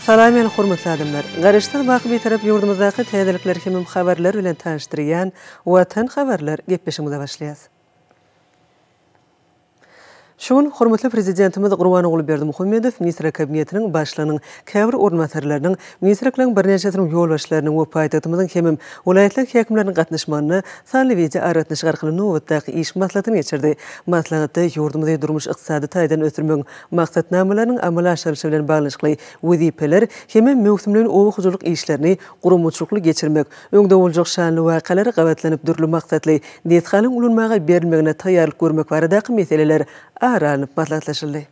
Salam meni hormatly adamlar! Garaşsyz baky Bitarap ýurdumyzdaky täzelikler hemem habarlar bilen tanyşdyrýan Watan habarlar gepleşigimize başlaýas. Şu gün hormatly Prezidentimiz Gurbanguly Berdimuhamedow Ministrler Kabinetiniň Başlygynyň käbir orunbasarlarynyň, ministrlikleriň birnäçesiniň ýolbaşçylarynyň we paýtagtymyzyň hemem welaýatlaryň häkimleriniň gatnaşmagynda sanly wideoaragatnaşyk arkaly nobatdaky iş maslahatyny geçirdi. Maslahatda ýurdumyzy durmuş-ykdysady taýdan ösdürmegiň maksatnamalarynyň amala aşyrylyşy bilen baglanyşykly wezipeler hemem möwsümleýin oba hojalyk işlerini guramaçylykly geçirmek, Öňde boljak şanly wakalara gabatlanyp dürli maksatly desgalaryň ulanmaga berilmegine taýýarlyk görmek baradaky meseleler ara alnyp maslahatlaşyldy.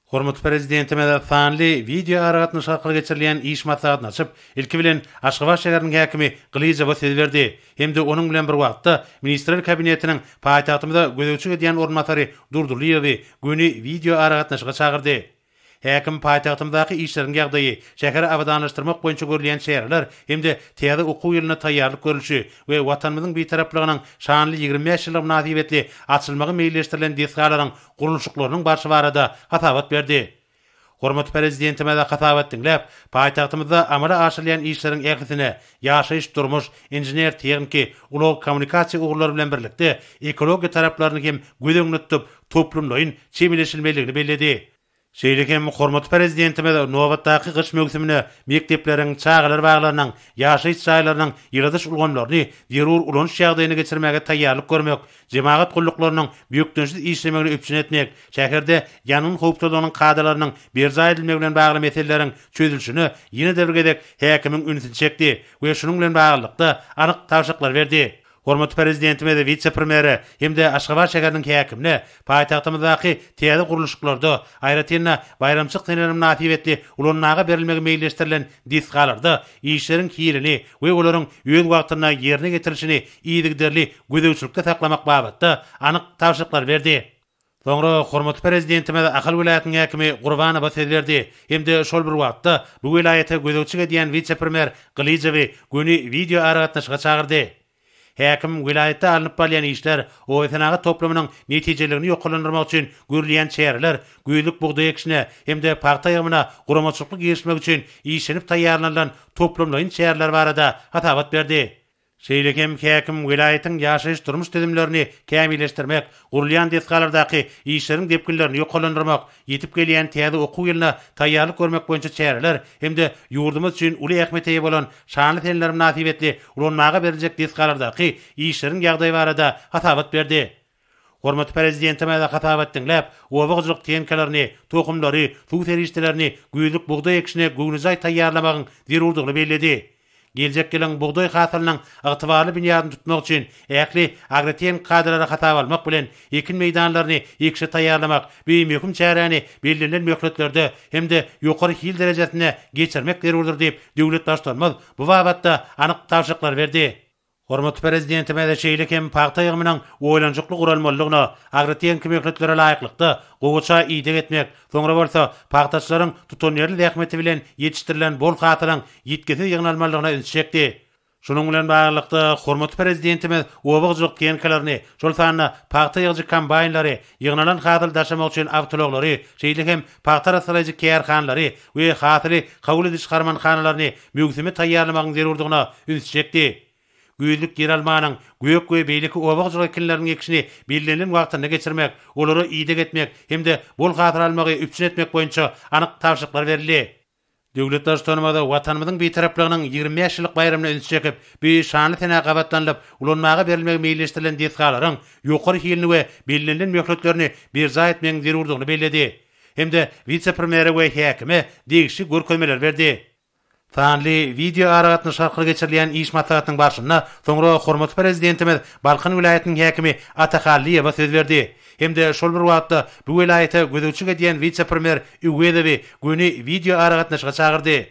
Hormatly Prezidentimiz sanly wideoaragatnaşyk arkaly geçirilýän iş maslahatyny açyp, ilki bilen Aşgabat şäheriniň häkimi Gylyjowa söz berdi hem-de onuň bilen bir wagtda Ministrler Kabinetiniň paýtagtymyza gözegçilik edýän orunbasary Durdylyýewi göni wideoaragatnaşyga çagyrdy. Häkim paýtagtymyzdaky işleriň ýagdaýy, şäheri abadanlaşdyrmak boýunça görülýän çäreler hem-de täze okuw ýylyna taýýarlyk görlüşi we Watanymyzyň Bitaraplygynyň şanly 25 ýyllygy mynasybetli açylmagy meýilleşdirilen desgalaryň gurluşyklarynyň barşy barada hasabat berdi. Hormatly Prezidentimiz hasabat diňläp, paýtagtymyzda amala aşyrylýan işleriň ählisine ýaşaýyş-durmuş, inžener-tehniki, ulag-kommunikasiýa ugurlary bilen birlikde ekologiýa taraplaryny hem göz öňünde tutup, toplumlaýyn çemeleşilmelidigini belledi. Şeýle hem hormatly Prezidentimiz nobatdaky gyş möwsümine mekdepleriň, çagalar baglarynyň, ýaşaýyş jaýlarynyň ýyladyş ulgamlaryny zerur ulanyş ýagdaýyna geçirmäge taýýarlyk görmek, jemagat gulluklarynyň bökdençsiz işlemegini üpjün etmek, şäherde ýangyn howpsuzlygynyň kadalarynyň berjaý edilmegi bilen bagly meseleleriň çözülişine ýene-de bir gezek häkimiň ünsüni çekdi we şunuň bilen baglylykda anyk tabşyryklary berdi. Hormatly Prezidentimiz wise-premýere hem-de Aşgabat şäheriniň häkimine paýtagtymyzdaky täze gurluşyklarda, aýratyn-da, baýramçylyk seneleri mynasybetli ulanmaga berilmegi meýilleşdirilen desgalarda işleriň hilini we olaryň öz wagtynda ýerine ýetirilişini yzygiderli gözegçilikde saklamak babatda anyk tabşyryklary berdi. Soňra hormatly Prezidentimiz Ahal welaýatynyň häkimi Gurbanowa söz berdi hem-de şol bir wagtda bu welaýata gözegçilik edýän wise-premýer Gylyjowy göni wideoaragatnaşyga çagyrdy. Häkim welaýatda alnyp barylýan işler, obasenagat toplumynyň netijeliligini ýokarlandyrmak üçin görülýän çäreler, güýzlük bugdaý ekişine hem-de pagta ýygymyna guramaçylykly girişmek üçin işlenip taýýarlanylan toplumlaýyn çäreler barada hasabat berdi. Şeýle hem häkim welaýatyň ýaşaýyş-durmuş düzümlerini kämilleşdirmek, gurulýan desgalardaky işleriň depginlerini ýokarlandyrmak, ýetip gelýän täze okuw ýylyna taýýarlyk görmek boýunça çäreler hem-de ýurdumyz üçin uly ähmiýete eýe bolan şanly seneler mynasybetli ulanmaga beriljek desgalardaky işleriň ýagdaýy barada hasabat berdi. Hormatly Prezidentimiz hasabat diňläp, oba hojalyk tehnikalaryny, tohumlary, suw serişdelerini güýzlük bugdaý ekişine göwnejaý taýýarlamagyň zerurdygyny belledi. Geljek ýylyň bugdaý hasylynyň ygtybarly binýadyny tutmak üçin ähli agrotehniki kadalary hasaba almak bilen, ekin meýdanlaryny ekişe taýýarlamak, bu möhüm çäräni bellenilen möhletlerde hem-de ýokary hil derejesinde geçirmek zerurdyr diýip, döwlet Baştutanymyz bu babatda anyk tabşyryklary berdi. Hormatly Prezidentimiz şeýle hem pagta ýygymynyň oýlanyşykly guralmalydygyna, agrotehniki möhletlere laýyklykda gowaça ideg etmek, soňra bolsa pagtaçylaryň tutanýerli zähmeti bilen ýetişdirilen bol hasylyň ýitgisiz ýygnalmalydygyna ünsi çekdi. Şunuň bilen baglylykda, hormatly Prezidentimiz oba hojalyk tehnikalaryny, şol sanda pagta ýygyjy kombaýnlary, ýygnalan hasyly daşamak üçin awtoulaglary, şeýle hem pagta arassalaýjy kärhanalary we hasyly kabul ediş harmanhanalaryny möwsüme taýýarlamagyň zerurdygyna ünsi çekdi. Güýzlük ýeralmanyň, gök we beýleki oba hojalyk ekinleriniň ekişini bellenilen wagtynda geçirmek, olara ideg etmek hem-de bol hasyl almagy üpjün etmek boýunça anyk tabşyryklar berildi. Döwlet Baştutanymyz Watanymyzyň Bitaraplygynyň 25 ýyllyk baýramyna ünsi çekip, bu şanly senä gabatlanylyp, ulanmaga berilmegi meýilleşdirilen desgalaryň ýokary hilini we bellenilen möhletlerini berjaý etmegiň zerurdygyny belledi hem-de wise-premýere we häkime degişli görkezmeleri berdi. Sanly wideoaragatnaşyk arkaly geçirilýän iş maslahatynyň barşynda soňra hormatly Prezidentimiz Balkan welaýatynyň häkimi Ata Hallyýewe söz berdi hem-de şol bir wagtda bu welaýata gözegçilik edýän wise-premýer Öwezowy göni wideoaragatnaşyga çagyrdy.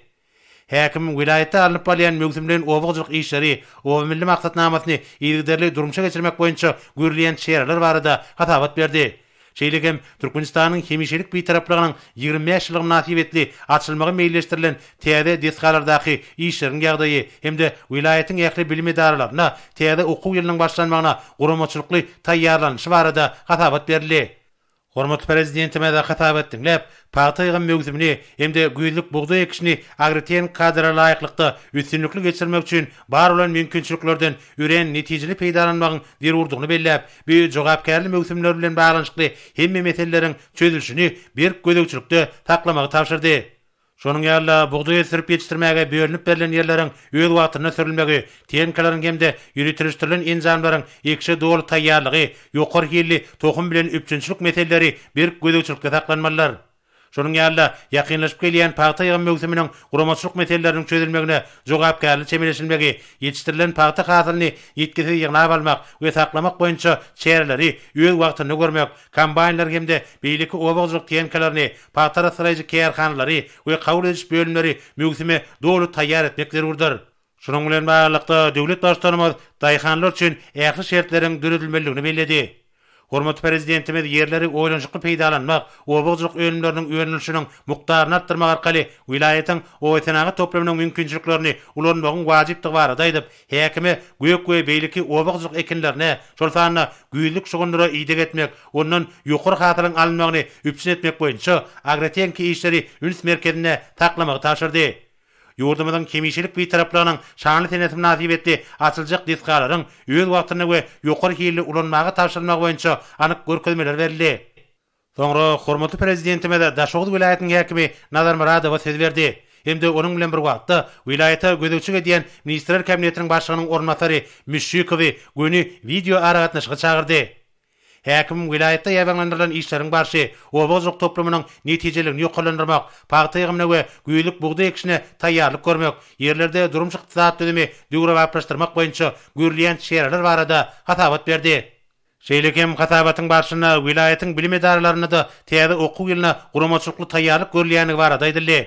Häkim welaýatda alnyp barylýan möwsümleýin oba hojalyk işleri, Oba milli maksatnamasyny yzygiderli durmuşa geçirmek boýunça görülýän çäreler barada hasabat berdi. Şeýle hem Türkmenistanyň hemişelik Bitaraplygynyň 25 ýyllygy mynasybetli açylmagy meýilleşdirilen täze desgalardaky işleriň ýagdaýy hem-de welaýatyň ähli bilim edaralarynda täze okuw ýylynyň başlanmagyna guramaçylykly taýýarlanylyşy barada hasabat berildi. Hormatly Prezidentimiz hasabat diňläp, pagta ýygym möwsümini hem-de güýzlük bugdaý ekişini agrotehniki kadalara laýyklykda üstünlikli geçirmek üçin bar bolan mümkinçiliklerden örän netijeli peýdalanmagyň zerurdygyny belläp, bu jogapkärli möwsümler bilen baglanyşykly hemme meseleleriň çözülişini berk gözegçilikde saklamagy tabşyrdy. Şonuň ýaly-da, bugdaý ösdürip ýetişdirmäge bölünip berlen ýerleriň öz wagtynda sürülmegi, tehnikalaryň hem-de ýöriteleşdirilen enjamlaryň ekişe doly taýýarlygy, ýokary hilli tohum bilen üpjünçilik meseleleri berk gözegçilikde saklanmalydyr. Şonuň ýaly-da, ýakynlaşyp gelýän pagta ýygym möwsüminiň guramaçylyk meseleleriniň çözülmegine jogapkärli çemeleşilmegi, ýetişdirilen pagta hasylyny ýitgisiz ýygnap almak we saklamak boýunça çäreleri öz wagtynda görmek, Kombaýnlar hem-de beýleki oba hojalyk tehnikalaryny, pagta arassalaýjy kärhanalary we kabul ediş bölümleri möwsüme doly taýýar etmek zerurdyr. Şunuň bilen baglylykda, döwlet Baştutanymyz daýhanlar üçin ähli şertleriň döredilmelidigini belledi. Hormatly Prezidentimiz ýerleri oýlanyşykly peýdalanmak, oba hojalyk önümleriniň öndürilişiniň mukdaryny artdyrmak arkaly welaýatyň obasenagat toplumynyň mümkinçiliklerini ulanmagyň wajypdygy barada aýdyp, Häkime gök we beýleki oba hojalyk ekinlerine, şol sanda güýzlük şugundyra ideg etmek, ondan ýokary hasylyň alynmagyny üpjün etmek boýunça agrotehniki işleri üns merkezinde saklamagy tabşyrdy. Ýurdumyzyň hemişelik Bitaraplygynyň şanly senesi mynasybetli açyljak desgalaryň öz wagtynda we ýokary hilli ulanmaga tabşyrylmagy boýunça anyk görkezmeler berildi. Soňra hormatly Prezidentimiz Daşoguz welaýatynyň häkimi Nazar Myradowa söz berdi hem-de onuň bilen bir wagtda welaýata gözegçilik edýän Ministrler Kabinetiniň Başlygynyň orunbasary Müşşikowy göni wideoaragatnaşyga çagyrdy. Häkim welaýatda ýaýbaňlandyrylan işleriň barşy, oba hojalyk toplumynyň netijeliligini ýokarlandyrmak, pagta ýygymyna we güýzlük bugdaý ekişine taýýarlyk görmek, ýerlerde durmuş-ykdysady düzümi döwrebaplaşdyrmak boýunça görülýän çäreler barada hasabat berdi. Şeýle hem hasabatyň barşynda welaýatyň bilim edaralarynda-da täze okuw ýylyna guramaçylykly taýýarlyk görülýändigi barada aýdyldy.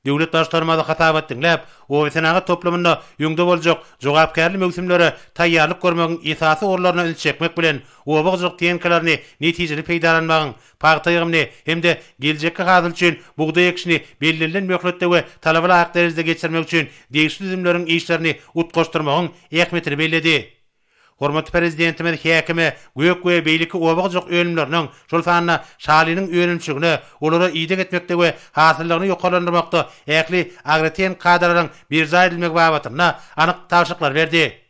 Döwlet Baştutanymyz hasabat diňläp, obasenagat toplumynda öňde boljak jogapkärli möwsümlere taýýarlyk görmegiň esasy ugurlaryna üns çekmek bilen, oba hojalyk tehnikalaryny netijeli peýdalanmagyň, pagta ýygymyny hem-de geljekki hasyl üçin bugdaý ekişini bellenilen möhletde we talaba laýyk derejede geçirmek üçin degişli düzümleriň işlerini utgaşdyrmagyň ähmiýetini belledi. Hormatly Prezidentimiz häkime gök we beýleki oba hojalyk önümleriniň, şol sanda şalynyň önümçiligine, olara ideg etmekde we hasyllygyny ýokarlandyrmakda ähli agrotehniki kadalaryň berjaý edilmegi babatynda anyk tabşyryklary berdi.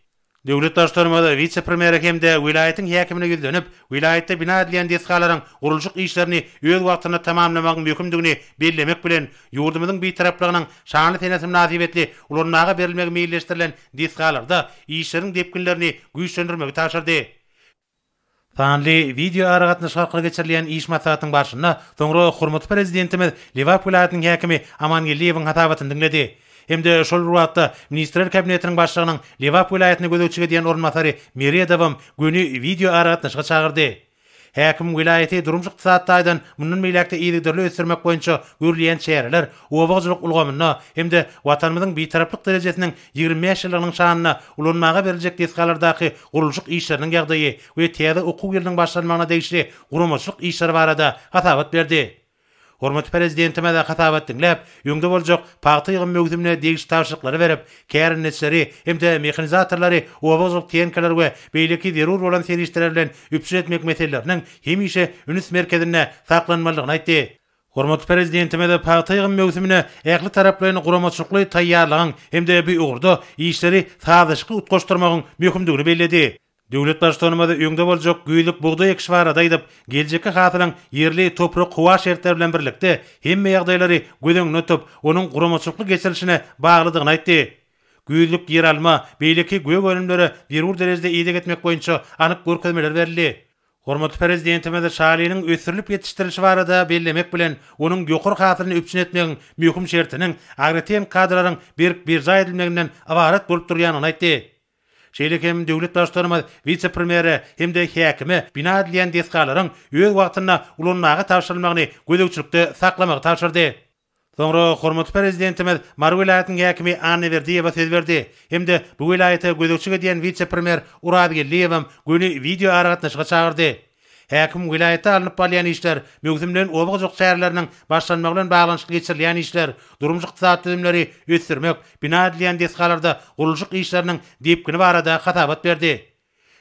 Döwlet Baştutanymyz wise-premýere hem-de welaýatyň häkimine ýüzlenip, welaýatda bina edilýän desgalaryň gurluşyk işlerini öz wagtynda tamamlamagyň möhümdigini bellemek bilen, ýurdumyzyň Bitaraplygynyň şanly senesi mynasybetli ulanmaga berilmegi meýilleşdirilen desgalarda işleriň depginlerini güýçlendirmegi tabşyrdy. Sanly wideoaragatnaşyk arkaly geçirilýän iş maslahatynyň barşynda soňra hormatly Prezidentimiz Lebap welaýatynyň häkimi Aman Geldiýewiň hasabatyny diňledi hem-de şol bir wagtda Ministrler Kabinetiniň Başlygynyň Lebap welaýatyna gözegçilik edýän orunbasary Meredowam göni wideoaragatnaşyga çagyrdy. Häkim welaýaty durmuş-ykdysady taýdan mundan beýläk-de yzygiderli ösdürmek boýunça görülýän çäreler oba hojalyk ulgamynda hem-de Watanymyzyň Bitaraplyk derejesiniň 25 ýyllygynyň şanyna ulanmaga beriljek desgalardaky gurluşyk işleriniň ýagdaýy we täze okuw ýylynyň başlanmagyna degişli guramaçylyk işleri barada hasabat berdi. Hormatly Prezidentimiz hasabat diňläp, öňde boljak pagta ýygym möwsümine degişli tabşyryklary berip, kärendeçileri hem-de mehanizatorlary oba hojalyk tehnikalary we beýleki zerur bolan serişdeler bilen üpjün etmek meseleleriniň hemişe üns merkezinde saklanmalydygyny aýtdy. Hormatly Prezidentimiz pagta ýygym möwsümine ähli taraplaýyn guramaçylykly taýýarlygyň hem-de bu ugurda işleri sazlaşykly utgaşdyrmagyň möhümdigini belledi. Döwlet Baştutanymyz öňde boljak güýzlük bugdaý ekişi barada aýdyp, geljekki hasylyň ýerli toprak-howa şertleri bilen birlikde, hemme ýagdaýlary göz öňünde tutup, onuň guramaçylykly geçirilişine baglydygyny aýtdy. Güýzlük ýeralma, beýleki gök önümlere zerur derejede ideg etmek boýunça anyk görkezmeler berildi. Hormatly Prezidentimiz şalynyň ösdürilip ýetişdirilişi barada bellemek bilen, onuň ýokary hasylyny üpjün etmegiň möhüm şertiniň agrotehniki kadalaryň berk berjaý edilmeginden ybarat bolup durýandygyny aýtdy. Şeýle hem döwlet Baştutanymyz wise-premýere hem-de häkime bina edilýän desgalaryň öz wagtynda ulanmaga tabşyrylmagyny gözegçilikde saklamagy tabşyrdy. Soňra hormatly Prezidentimiz Mary welaýatynyň häkimi Annaberdiýewe söz berdi hem-de bu welaýata gözegçilik edýän wise-premýer Urazgeldiýewem göni wideoaragatnaşyga çagyrdy. Häkim welaýatda alnyp barylýan işler, möwsümleýin oba hojalyk çäreleriniň başlanmagy bilen baglanyşykly geçirilýän işler, durmuş-ykdysady düzümleri ösdürmek, bina edilýän desgalarda gurluşyk işleriniň depgini barada hasabat berdi.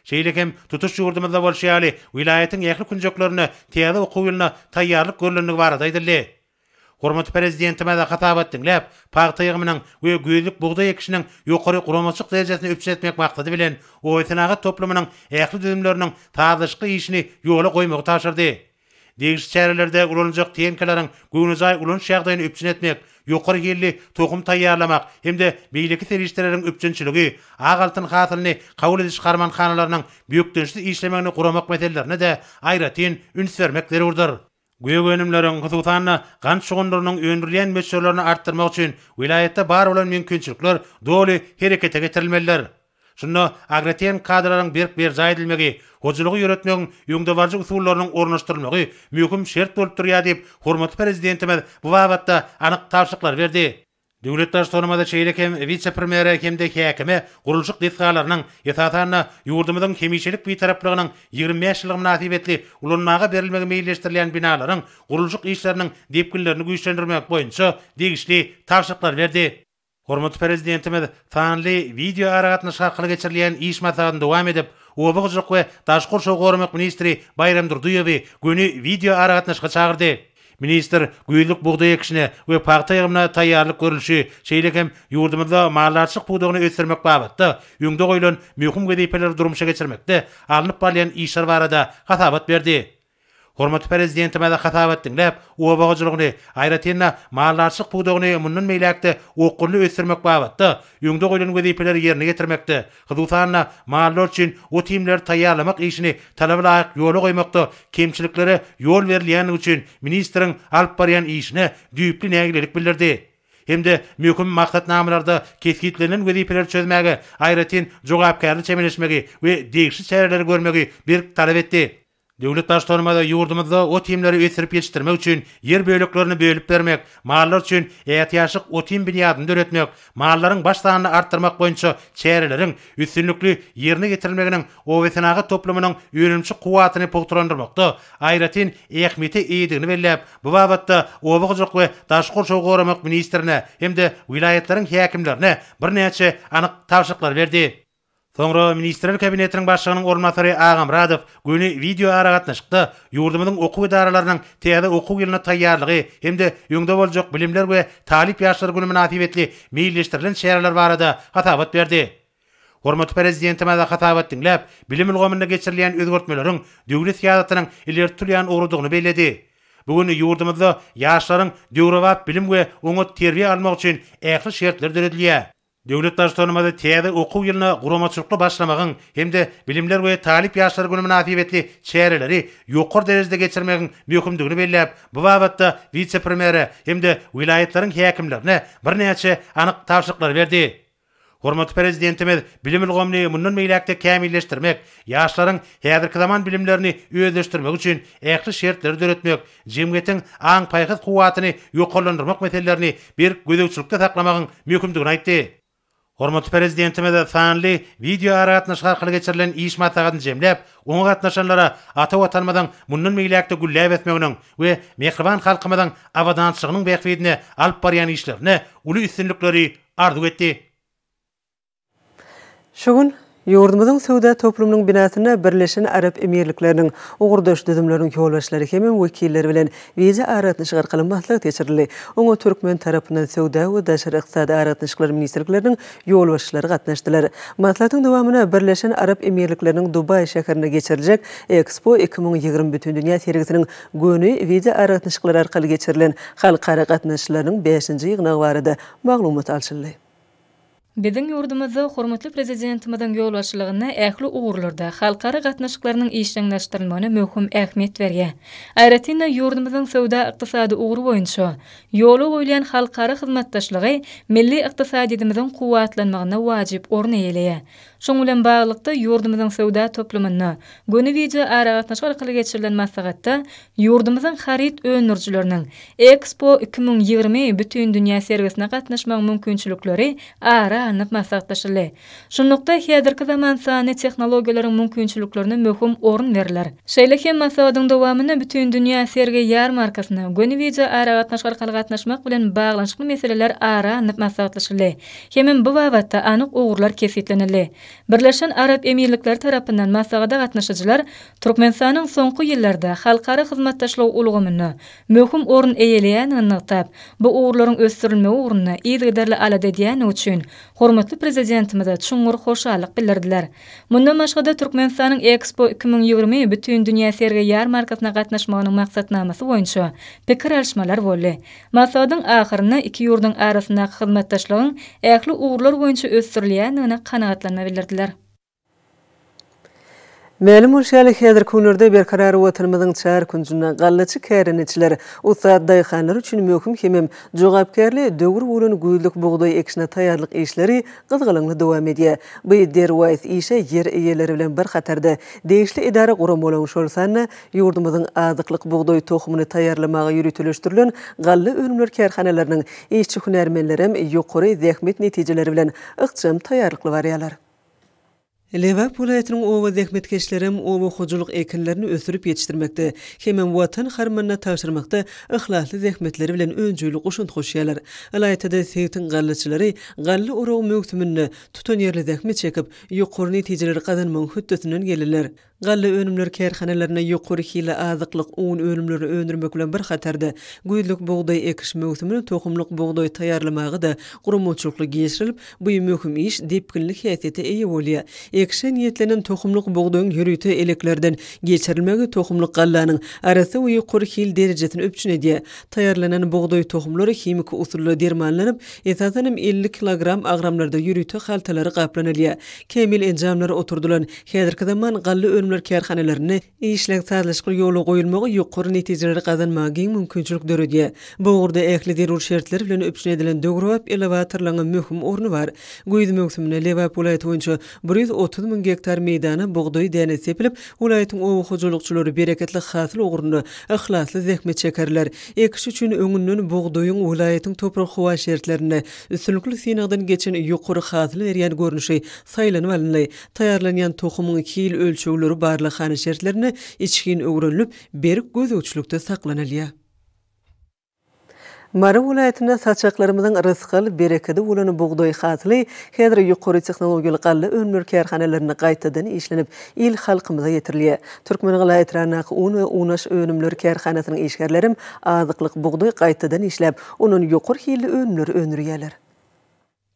Şeýle hem tutuş ýurdumyzda bolşy ýaly, welaýatyň ähli künjeklerinde täze okuw ýylyna taýýarlyk görlendigi barada aýdyldy. Hormatly Prezidentimiz hasabat diňläp, pagta ýygymynyň we güýzlük bugdaý ekişiniň ýokary guramaçylyk derejesini üpjün etmek maksady bilen, obasenagat toplumynyň ähli düzümleriniň sazlaşykly işini ýola goýmagy tabşyrdy. Degişli çärelerde ulanyljak tehnikalaryň göwnejaý ulanyş ýagdaýyny üpjün etmek, ýokary hilli tohum taýýarlamak hem-de beýleki serişdeleriň üpjünçiligi, ak altyn hasylyny kabul ediş harmanhanalarynyň bökdençsiz işlemegini guramak meselelerine-de aýratyn üns bermek zerurdyr. Gök önümleriň, hususan-da, gant şugundyrynyň öndürilýän möçberlerini artdyrmak üçin welaýatda bar bolan mümkinçilikler doly herekete getirilmelidir. Şunda agrotehniki kadalaryň berk berjaý edilmegi, hojalygy ýöretmegiň öňdebaryjy usullarynyň ornaşdyrylmagy möhüm şert bolup durýar diýip, hormatly Prezidentimiz bu babatda anyk tabşyryklary berdi. Döwlet Baştutanymyz şeýle hem wise-premýere hem-de häkime gurluşyk desgalarynyň, esasan-da, ýurdumyzyň hemişelik Bitaraplygynyň 25 ýyllygy mynasybetli ulanmaga berilmegi meýilleşdirilýän binalaryň gurluşyk işleriniň depginlerini güýçlendirmek boýunça degişli tabşyryklary berdi. Hormatly Prezidentimiz sanly wideoaragatnaşyk arkaly geçirilýän iş maslahatyny dowam edip, oba hojalyk we daşky gurşawy goramak ministri Baýram Durdyýewi göni wideoaragatnaşyga çagyrdy. Ministr güýzlük bugdaý ekişine we pagta ýygymyna taýýarlyk görlüşi, şeýle hem ýurdumyzda maldarçylyk pudagyny ösdürmek babatda öňde goýlan möhüm wezipeleri durmuşa geçirmekde alnyp barylýan işler barada hasabat berdi. Hormatly Prezidentimiz hasabat diňläp, oba hojalygyny, aýratyn-da, maldarçylyk pudagyny mundan beýläk-de okgunly ösdürmek babatda öňde goýlan wezipeleri ýerine ýetirmekde, hususan-da, mallar üçin ot-iýmleri taýýarlamak işini talaba laýyk ýola goýmakda kemçiliklere ýol berilýändigi üçin ministriň alyp barýan işine düýpli nägilelik bildirdi hem-de möhüm maksatnamalarda kesgitlenen wezipeleri çözmäge aýratyn jogapkärli çemeleşmegi we degişli çäreleri görmegi berk talap etdi. Döwlet Baştutanymyz ýurdumyzda ot-iýmleri ösdürip ýetişdirmek üçin ýer böleklerini bölüp bermek, mallar üçin ätiýaçlyk ot-iým binýadyny döretmek, mallaryň baş sanyny artdyrmak boýunça çäreleriň üstünlikli ýerine ýetirilmeginiň obasenagat toplumynyň önümçilik kuwwatyny pugtalandyrmakda aýratyn ähmiýete eýedigini belläp, bu babatda oba hojalyk we daşky gurşawy goramak ministrine hem-de welaýatlaryň häkimlerine birnäçe anyk tabşyryklary berdi. Soňra Ministrler Kabinetiniň Başlygynyň orunbasary Agamyradow göni wideoaragatnaşykda ýurdumyzyň okuw edaralarynyň täze okuw ýylyna taýýarlygy hem-de öňde boljak Bilimler we talyp ýaşlar güni mynasybetli meýilleşdirilen çäreler barada hasabat berdi. Hormatly Prezidentimiz hasabat diňläp, bilim ulgamynda geçirilýän özgertmeleriň döwlet syýasatynyň ileri tutulýan ugrudygyny belledi. Bu gün ýurdumyzda ýaşlaryň döwrebap bilim we oňat terbiýe almagy üçin ähli şertler döredilýär. Döwlet Baştutanymyz täze okuw ýylyna guramaçylykly başlamagyň hem-de Bilimler we talyp ýaşlar güni mynasybetli çäreleri ýokary derejede geçirmegiň möhümdigini belläp, bu babatda wise-premýere hem-de welaýatlaryň häkimlerine birnäçe anyk tabşyryklary berdi. Hormatly Prezidentimiz bilim ulgamyny mundan beýläk-de kämilleşdirmek, ýaşlaryň häzirki zaman bilimlerini özleşdirmegi üçin ähli şertleri döretmek, jemgyýetiň aň-paýhas kuwwatyny ýokarlandyrmak meselelerini berk gözegçilikde saklamagyň möhümdigini aýtdy. Hormatly Prezidentimiz sanly wideoaragatnaşyk arkaly geçirilen iş maslahatyny jemläp, oňa gatnaşanlara ata Watanymyzyň mundan beýläk-de gülläp ösmeginiň we mähriban halkymyzyň abadançylygynyň bähbidine alyp barýan işlerinde uly üstünlikleri arzuw etdi. Şu gün, ýurdumyzyň söwda toplumynyň binasynda Birleşen Arap Emirlikleriniň ugurdaş düzümleriniň ýolbaşçylary hemem wekilleri bilen wideoaragatnaşyk arkaly maslahat geçirildi. Oňa türkmen tarapyndan Söwda we daşary ykdysady aragatnaşyklar ministrlikleriniň ýolbaşçylary gatnaşdylar. Maslahatyň dowamynda Birleşen Arap Emirlikleriniň Dubaý şäherinde geçiriljek Expo 2020 bütindünýä sergisiniň göni wideoaragatnaşyklar arkaly geçirilen halkara gatnaşyjylarynyň bäşinji ýygnagy barada maglumat alşyldy. Biziň ýurdumyzda hormatly Prezidentimiziň ýolbaşçylygynda ähli ugurlarda halkara gatnaşyklarynyň işjeňleşdirilmegine möhüm ähmiýet berýär. Aýratyn-da, ýurdumyzyň söwda-ykdysady ugry boýunça ýola goýulýan halkara hyzmatdaşlygy milli ykdysadyýetimiziň kuwwatlanmagynda wajyp orun eýeleýär. Şunuň bilen baglylykda, ýurdumyzyň söwda toplumynda göni wideoaragatnaşyk arkaly geçirilen maslahatda ýurdumyzyň haryt öndürijileriniň Ekspo 2020 bütindünýä sergisine gatnaşmagyň mümkinçilikleri ara. ara alnyp maslahatlaşyldy. Şunlukda, häzirki zaman sanly tehnologiýalaryň mümkinçiliklerine möhüm orun berler. Şeýle hem maslahatyň dowamynda Bütindünýä sergi-ýarmarkasyna göni wideoaragatnaşyk arkaly gatnaşmak bilen baglanyşykly meseleler ara alnyp maslahatlaşyldy hemem bu babatda anyk ugurlar kesgitlenildi. Birleşen Arap Emirlikleri tarapyndan maslahata gatnaşyjylar Türkmenistanyň soňky ýyllarda halkara hyzmatdaşlygy ulgamynda möhüm orun eýeleýändigini nygtap, bu ugurlaryň ösdürilmegi ugrunda yzygiderli alada edýändigi üçin hormatly Prezidentimize çuňňur hoşallyk bildirdiler. Mundan başga-da, Türkmenistanyň Ekspo 2020 Bütindünýä sergi-ýarmarkasyna gatnaşmagynyň maksatnamasy boýunça pikir alyşmalar boldy. Maslahatyň ahyrynda iki ýurduň arasyndaky hyzmatdaşlygyň ähli ugurlar boýunça ösdürilýändigine kanagatlanma bildirdiler. Mälim bolşy ýaly, häzirki günlerde Berkarar Watanymyzyň çar künjünde gallaçy kärendeçiler, ussat daýhanlar üçin möhüm hemem jogapkärli döwür bolan güýzlük bugdaý ekişine taýýarlyk işleri gyzgalaňly dowam edýär. Bu derwaýys işe ýer eýeleri bilen bir hatarda, degişli edara-guramalaryň, şol sanda ýurdumyzyň azyklyk bugdaý tohumyny taýýarlamaga ýöriteleşdirilen galla önümleri kärhanalarynyň işçi-hünärmenlerem ýokary zähmet netijeleri bilen ykjam taýýarlykly barýarlar. Lebap welaýatynyň oba zähmetkeşlerem oba hojalyk ekinlerini ösdürip ýetişdirmekde hemem Watan harmanyna tabşyrmakda yhlasly zähmetleri bilen önjeýli goşant goşýarlar. Ylaýta-da sebitiň gallaçylary galla oragy möwsüminde tutanýerli zähmet çekip, ýokary netijeleri gazanmagyň hötdesinden geldiler. Galla önümleri kärhanalarynda ýokary hilli azyklyk un önümlerini öndürmek bilen bir hatarda, güýzlük bugdaý ekiş möwsümine tohumlyk bugdaý taýýarlamaga-da guramaçylykly girişilip, bu möhüm iş depginli häsiýete eýe bolýar. Ekişe niýetlenen tohumlyk bugdaýyň ýörite eleklerden geçirilmegi tohumlyk gallanyň arassa we ýokary hil derejesini üpjün edýär. Taýýarlanan bugdaý tohumlary himiki usulda dermanlanyp, esasanam 50 kilogram agramlarda ýörite haltalara gaplanylýar. Kämil enjamlar oturdylan Häzirki zaman galla önümler kärhanalarynda işleň sazlaşykly ýola goýulmagy ýokary netijeleri gazanmaga giň mümkinçilik döredýär. Bu ugurda ähli zerur şertler bilen üpjün edilen döwrebap elewatorlaryň möhüm orny bar. Güýz möwsüminde Lebap welaýaty boýunça 130 müň gektar meýdana bugdaý dänesi sepilip, welaýatyň oba hojalykçylary bereketli hasyl ugrunda yhlasly zähmet çekerler. Ekiş üçin öňünden bugdaýyň welaýatyň toprak-howa şertlerinde üstünlikli synagdan geçen ýokary hasyl berýän görnüşi saýlanyp alyndy. Taýýarlanýan tohumyň hil ölçegleri barlaghana şertlerinde içgin öwrenilip, berk gözegçilikde saklanylýar. Mary welaýatynda saçaklarymyzyň rysgal berekedi bolan bugdaý hasyly häzir ýokary tehnologiýaly galla önümleri kärhanalarynda gaýtadan işlenip, il-halkymyza ýetirilýär. Türkmengala etrabyndaky un we unaş önümleri kärhanasynyň işgärlerem azyklyk bugdaý gaýtadan işläp, ondan ýokary hilli önümleri öndürýärler.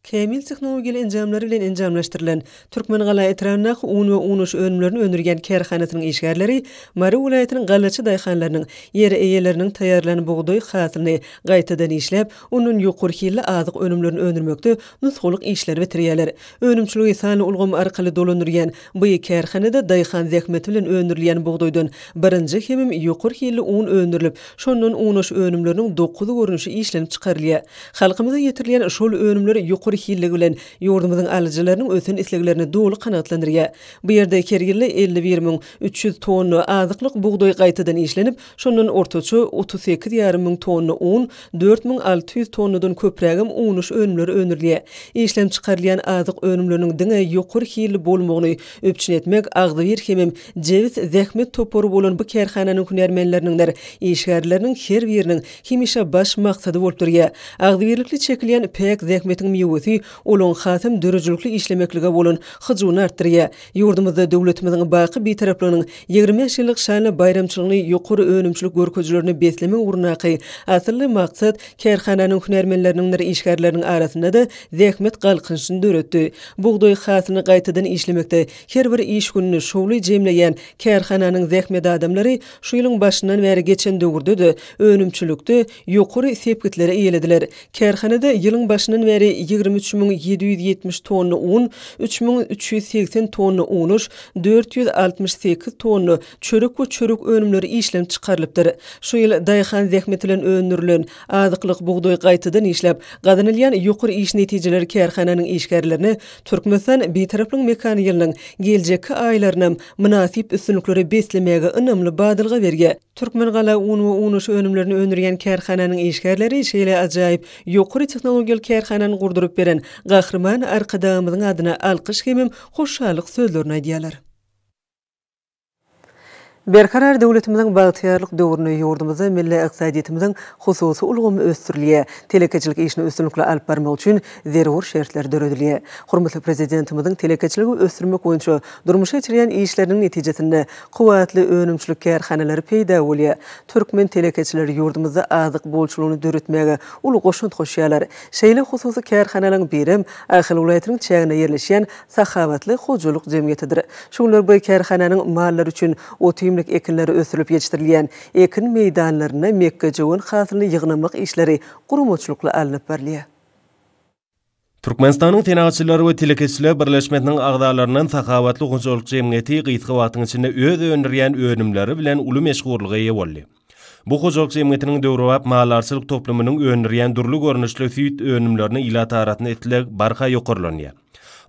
Kämil tehnologiýaly enjamlar bilen enjamlaşdyrylan Türkmengala etrabyndaky un we unaş önümlerini öndürýän kärhanasynyň işgärleri Mary welaýatynyň gallaçy daýhanlarynyň ýer eýeleriniň taýýarlan bugdaý hasylyny gaýtadan işläp, ondan ýokary hilli azyk önümlerini öndürmekde nusgalyk işleri bitirýärler. Önümçiligi sanly ulgam arkaly dolandyrýan bu kärhanada daýhan zähmeti bilen öndürilýän bugdaýdan birinji hemem ýokary hilli un öndürilip, şondan unaş önümleriniň dokuz görnüşi işlenip çykarylýar. Halkymyza ýetirilýän şol önümler ýokary hilligi bilen ýurdumyzyň alyjylarynyň ösen isleglerini doly kanagatlandyrýar. Bu ýerde her ýylda 51 300 tonna azyklyk bugdaý gaýtadan işlenip, şondan ortaça 38 ýarym müň tonna un, 4600 tonnadan köprägem unuş önümleri öndürilýär. Işlenip çykarylýan azyk önümleriniň diňe ýokary hilli bolmagyny üpjün etmek agzybir hemem jebis zähmet topary bolan bu kärhananyň hünärmenleriniňdir işgärleriniň her biriniň hemişe baş maksady bolup durýar. Agzybirlikli çekilýän päk zähmetiň miwesi olaň hasam döredijilikli işlemeklige bolan hyjuwyny artdyrýar. Ýurdumyzda döwletimiziň baky Bitaraplygynyň 25 ýyllyk şanly baýramçylygyny ýokary önümçilik görkezijilerine beslemek ugrundaky asylly maksat kärhananyň hünärmenleriniňdir işgärleriniň arasynda-da zähmet galkynyşyny döretdi. Bugdaý hasylyny gaýtadan işlemekde her bir iş gününi şowly jemleýän kärhananyň zähmet adamlary Şu ýylyň başyndan bäri geçen döwürde-de önümçilikde ýokary sepgitleri eýelediler. Kärhanada ýylyň başyndan bäri 23 770 tonna un, 3380 tonna unuş, 468 tonna çörek we çörek önümleri işlenip çykarylypdyr. Şu ýyl daýhan zähmeti bilen öndürilen azyklyk bugdaýy gaýtadan işläp, gazanylýan ýokary iş netijeleri kärhananyň işgärlerine Türkmenistan Bitaraplygyň mekany ýylynyň geljekki aýlarynam mynasyp üstünliklere beslemäge ynamly badalga berýär. Türkmengala un we unaş önümlerini öndürýän kärhananyň işgärleri şeýle ajaýyp, ýokary tehnologiýaly kärhanany gurduryp. döredip beren Gahryman Arkadagymyzyň adyna alkyş hemem hoşallyk sözlerini aýdýarlar. Berkarar döwletimiziň bagtyýarlyk döwründe ýurdumyzda milli ykdysadyýetimiziň hususy ulgamy ösdürilýär, telekeçilik işini üstünlikli alyp barmak üçin zerur şertler döredilýär. Hormatly Prezidentimiziň telekeçiligi ösdürmek boýunça durmuşa geçirýän işleriniň netijesinde kuwwatly önümçilik kärhanalary peýda bolýar. Türkmen telekeçileri ýurdumyzda azyk bolçulygyny döretmäge uly goşant goşýarlar. Şeýle hususy kärhanalaryň birem Ahal welaýatynyň çäginde ýerleşýän Sahabatly hojalyk jemgyýetidir. Şu günler bu kärhananyň mallar üçin ot-iýmlik ekinleri ösdürilip ýetişdirilýän ekin meýdanlarynda mekgejöwen hasylyny ýygnamak işleri guramaçylykly alnyp barylýar. Türkmenistanyň Senagatçylar we telekeçiler birleşmesiniň agzalaryndan Sahabatly hojalyk jemgyýeti gysga wagtyň içinde öz öndürýän önümleri bilen uly meşhurlyga eýe boldy. Bu hojalyk jemgyýetiniň döwrebap maldarçylyk toplumynyň öndürýän dürli görnüşli süýt önümlerine ilat arasynda isleg barha ýokarlanýar.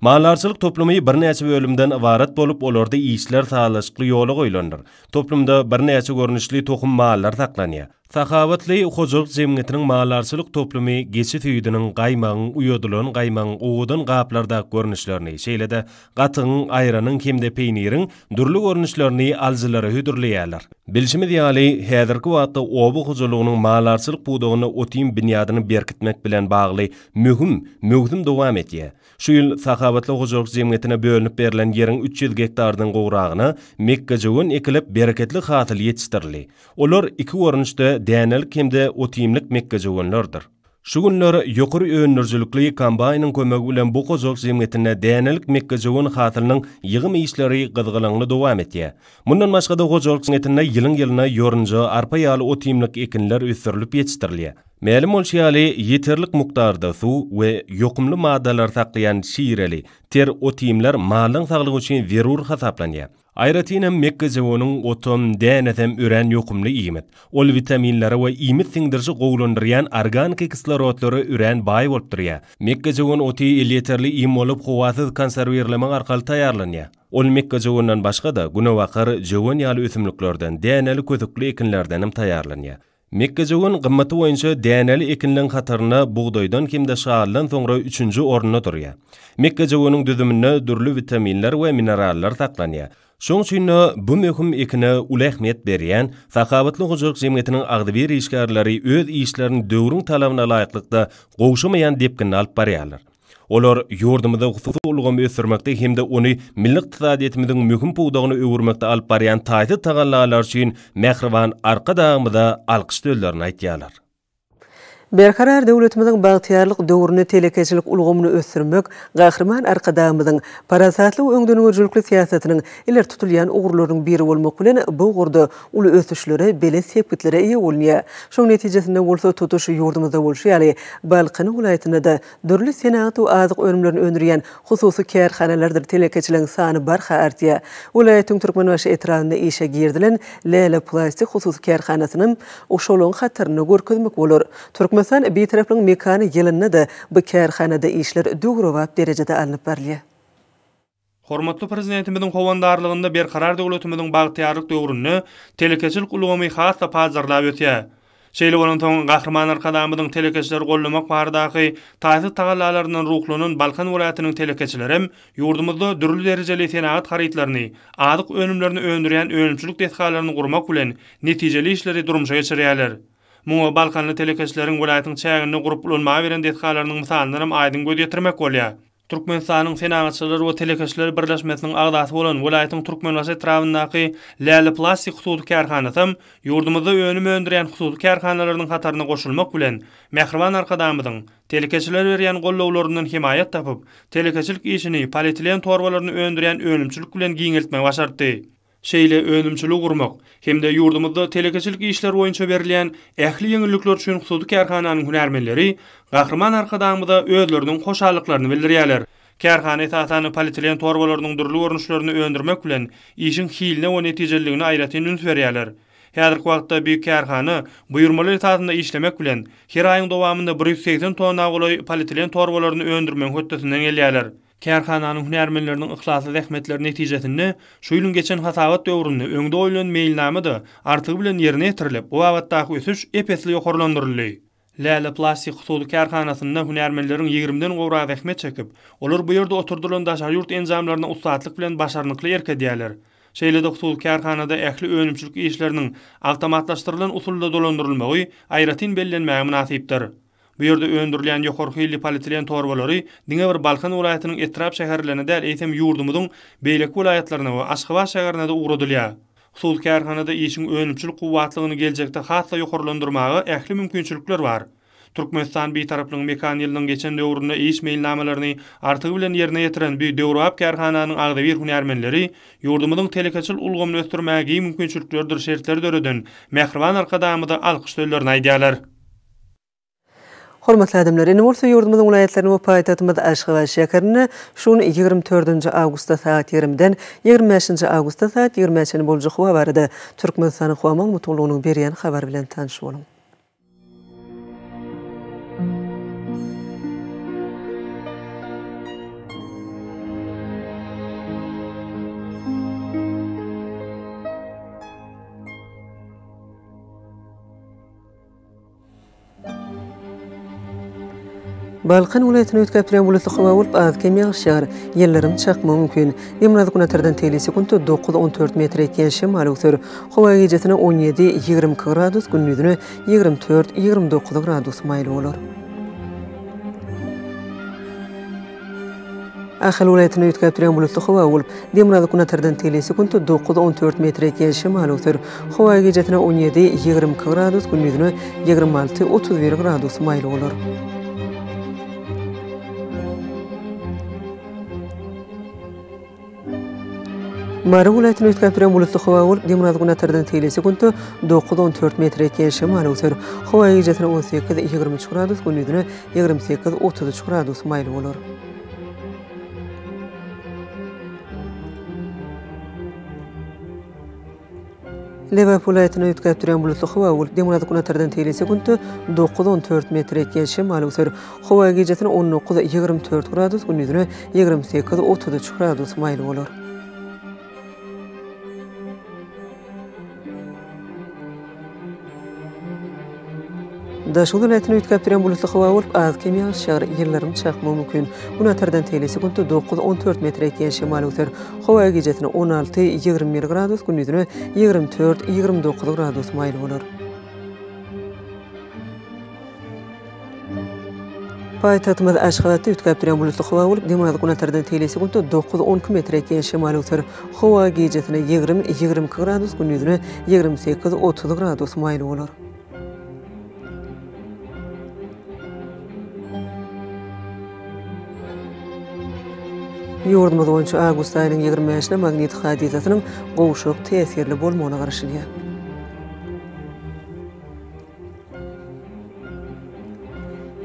Maldarçylyk toplumy birnäçe bölümden ybarat bolup, olarda işler sazlaşykly ýola goýlandyr. Toplumda birnäçe görnüşli tohum mallar saklanýar. Sahabatly hojalyk jemgyýetiniň maldarçylyk toplumy geçi süýdüniň, gaýmagyň, uýadylan gaýmagyň owadan gaplardaky görnüşlerini, şeýle-de gatygyň, aýranyň hem-de peýniriň dürli görnüşlerini alyjylara hödürleýärler. Bilşimiz ýaly, häzirki wagtda oba hojalygynyň maldarçylyk pudagynda ot-iým binýadyny berkitmek bilen bagly möhüm möwsüm dowam edýär. Şu ýyl Sahabatly hojalyk jemgyýetine bölünip berlen ýeriň 300 gektardan gowragyna mekgejöwen ekilip, bereketli hasyl ýetişdirildi. Olar iki görnüşde dänelik hem-de ot-iýmlik mekgejöwenlerdir. Şu günler ýokary öndürijilikli kombaýnyň kömegi bilen bu hojalyk jemgyýetinde dänelik mekgejöwen hasylynyň ýygym işleri gyzgalaňly dowam etýär. Mundan başga-da hojalyk jemgyýetinde ýylyň-ýylyna ýorunja, arpa ýaly ot-iýmlik ekinler ösdürilip ýetişdirilýär. Mälim bolşy ýaly, ýeterlik mukdarda suw we ýokumly maddalary saklaýan şireli, ter ot-iýmler malyň saglygy üçin zerur hasaplanýar. Aýratynam mekgejöweniň otam, dänesem örän ýokumly iýmit. Ol witaminlere we iýmit siňdirişi gowulandyrýan organiki kislorodlara örän baý bolup durýar. Mekgejöwen oty elýeterli iým bolup, howasyz konserwirlemek arkaly taýýarlanýar. Ol mekgejöwenden başga-da, günebakar, jöwen ýaly ösümliklerden, däneli kösükli ekinlerden hem taýýarlanýar. Mekgejöwen gymmaty boýunça däneli ekinleň hatarynda bugdaýdan hem-de şalydan soňra üçünji orunda durýar. Mekgejöweniň düzüminde dürli witaminler we minerallar saklanýar. Şonuň üçin-de bu möhüm ekine uly ähmiýet berýän Sahabatly hojalyk jemgyýetiniň agzybir işgärleri öz işlerini döwrüň talabyna laýyklykda gowşamaýan depginde alyp barýarlar. Olar ýurdumyzda hususy ulgamy ösdürmekde hem-de ony milli ykdysadyýetimiziň möhüm pudagyna öwürmekde alyp barýan taýsyz tagallalary üçin mähriban Arkadagymyza alkyş sözlerini aýdýarlar. Berkarar döwletimiziň bagtyýarlyk döwründe telekeçilik ulgamyny ösdürmek Gahryman Arkadagymyzyň parasatly we öňdengörüjilikli syýasatynyň ileri tutulýan ugurlarynyň biri bolmak bilen, bu ugurda uly ösüşlere, belent sepgitlere eýe bolunýar. Şonuň netijesinde bolsa tutuş ýurdumyzda bolşy ýaly, Balkan welaýatynda-da dürli senagat we azyk önümlerini öndürýän hususy kärhanalardyr telekeçileriň sany barha artýar. Welaýatyň Türkmenbaşy etrabynda işe girizilen Läle plastik hususy kärhanasynam şolaryň hatarynda görkezmek bolar. Türkmenistan Bitaraplygyň mekany ýylynda-da bu kärhanada işler döwrebap derejede alnyp barylýar. Hormatly Prezidentimiziň howandarlygynda Berkarar döwletimiziň bagtyýarlyk döwründe telekeçilik ulgamy has-da pajarlap ösýär. Şeýle bolansoň, Gahryman Arkadagymyzyň telekeçileri goldamak baradaky taýsyz tagallalaryndan ruhlanan Balkan welaýatynyň telekeçilerem ýurdumyzda dürli derejeli senagat harytlaryny, azyk önümlerini öndürýän önümçilik desgalaryny gurmak bilen, netijeli işleri durmuşa geçirýärler. Muňa balkanly telekeçileriň welaýatyň çäginde gurup ulanmaga beren desgalarynyň mysalyndanam aýdyň göz ýetirmek bolýar. Türkmenistanyň Senagatçylar we telekeçiler birleşmesiniň agzasy bolan welaýatyň Türkmenbaşy etrabyndaky Läle plastik hususy kärhanasam ýurdumyzda önüm öndürýän hususy kärhanalarynyň hataryna goşulmak bilen, mähriban Arkadagymyzyň telekeçilere berýän gollawlaryndan hemaýat tapyp, telekeçilik işini polietilen torbalaryny öndürýän önümçilik bilen giňeltmegi başartdy. Şeýle önümçiligi gurmak hem-de ýurdumyzda telekeçilik işleri boýunça berilýän ähli ýeňillikler üçin hususy kärhananyň hünärmenleri Gahryman Arkadagymyza özleriniň hoşallyklaryny bildirýärler. Kärhana esasan polietilen torbalarynyň dürli görnüşlerini öndürmek bilen, işiň hiline we netijeliligine aýratyn üns berýärler. Häzirki wagtda bu kärhana buýurmalar esasynda işlemek bilen, her aýyň dowamynda 180 tonna golaý polietilen torbalaryny öndürmegiň hötdesinden gelýärler. Kärhananyň hünärmenleriniň yhlasly zähmetleri netijesinde, şu ýylyň geçen hasabat döwründe öňde goýlan meýilnama-da artygy bilen ýerine ýetirilip, bu babatdaky ösüş ep-esli ýokarlandyryldy. Läle plastik hususy kärhanasynda hünärmenleriň ýigrimiden gowragy zähmet çekip, olar bu ýerde oturdylan daşary ýurt enjamlaryna ussatlyk bilen başarnykly erk edýärler. Şeýle-de hususy kärhanada ähli önümçilik işleriniň awtomatlaşdyrylan usulda dolandyrylmagy aýratyn bellenmäge mynasypdyr. Bu ýerde öndürilýän ýokary hilli polietilen torbalary diňe bir Balkan welaýatynyň etrap-şäherlerine däl, eýsem ýurdumyzyň beýleki welaýatlaryna we Aşgabat şäherine-de ugradylýar. Hususy kärhanada işiň önümçilik kuwwatlygyny geljekde has-da ýokarlandyrmaga ähli mümkinçilikler bar. Türkmenistan Bitaraplygyň mekan ýylynyň geçen döwründe iş meýilnamalaryny artygy bilen ýerine ýetiren bu döwrebap kärhananyň agzybir hünärmenleri ýurdumyzyň telekeçilik ulgamyny ösdürmäge giň mümkinçiliklerdir şertleri döreden mähriban Arkadagymyza alkyş sözlerini aýdýarlar. Hormatly adamlar, indi bolsa ýurdumyzyň welaýatlarynda we paýtagtymyz Aşgabat şäherinde şu gün 24 nji awgustda sagat ýigrimiden 25 nji awgustda saat ýigrimä çenli boljak howa barada Türkmenistanyň howa maglumat gullugynyň berýän habary bilen tanyş boluň. Balkan welaýatyny üýtgäp durýan bulutly howa bolup, az-kem ýagyş ýagar. Ýyldyrym çakmagy mümkin. Demirgazyk günortadan tegelek sekuntda dokuz-on dört metr ýetýän şemal öwser. Howa gijesine on ýedi, 22 gradus, gündizine 24, 29 gradus maýyl bolar. Ahal welaýatynda üýtgäp durýan bulutly howa bolup, demirgazyk-günortadan tegelek sekuntda dokuz, 14 metr ýetýän şemal öwser. Howa gijesine 17, 22 gradus, gündizine 26, 31 gradus maýyl bolar. Mary welaýatynda üýtgäp durýan bulutly howa bolup, demirgazyk-günortadan tegelek sekuntda dokuz, 14 metr ýetýän şemal öwser. Howa gijesine 18, 23 gradus, gündizine 28, 33 gradus maýyl bolar. Lebap welaýatynda üýtgäp durýan bulutly howa bolup, demirgazyk-günortadan tegelek sekuntda dokuz, 14 metr ýetýän şemal öwser. Howa gijesine 19, 24 gradus, gündizine 28, 33 gradus maýyl bolar. Daşoguz welaýatynda üýtgäp durýan bulutly howa bolup, az-kem ýagyş ýagar, ýyldyrym çakmagy mümkin. Günortadan tegelek sekuntda dokuz, 14 metr ýetýän şemal öwser. Howa gijesine 16, 21 gradus, gündizine 24, 29 gradus maýyl bolar. Paýtagtymyz Aşgabatda üýtgäp durýan bulutly howa bolup, demirgazyk-günortadan tegelek sekuntda dokuz, 12 metr ýetýän şemal öwser. Howa gijesine 20, 22 gradus, gündizine 28, 30 gradus maýyl bolar. Ýurdumyz boýunça awgust aýynyň 25-ine magnit hadysasynyň gowşak täsirli bolmagyna garaşylýar.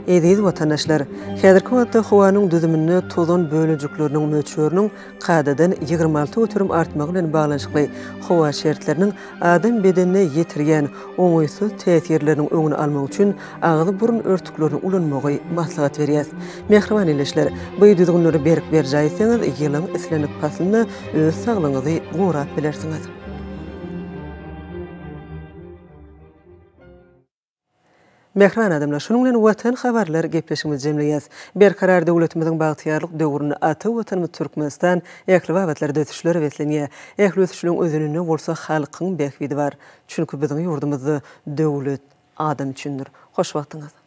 Eziz watandaşlar! Häzirki wagtda howanyň düzüminde tozan bölejikleriniň möçberiniň kadadan 26% artmagy bilen baglanyşykly howa şertleriniň adam bedenine ýetirýän oňaýsyz täsirleriniň öňüni almak üçin agyz-burun örtüklerini ulanmagy maslahat berýäs. Mähriban ildeşler, bu düzgünleri berk berjaý etseňiz, ýylyň islendik paslynda öz saglygyňyzy gorap bilersiňiz. Mähriban adamlar, şunuň bilen Watan habarlar gepleşigimizi jemleýäs. Berkarar döwletimiziň bagtyýarlyk döwründe ata Watanymyz Türkmenistan ähli babatlarda ösüşlere beslenýär. Ähli ösüşleriň özeninde bolsa halkyň bähbidi bar. Çünki biziň ýurdumyzda döwlet adam üçindir. Hoş wagtyňyz!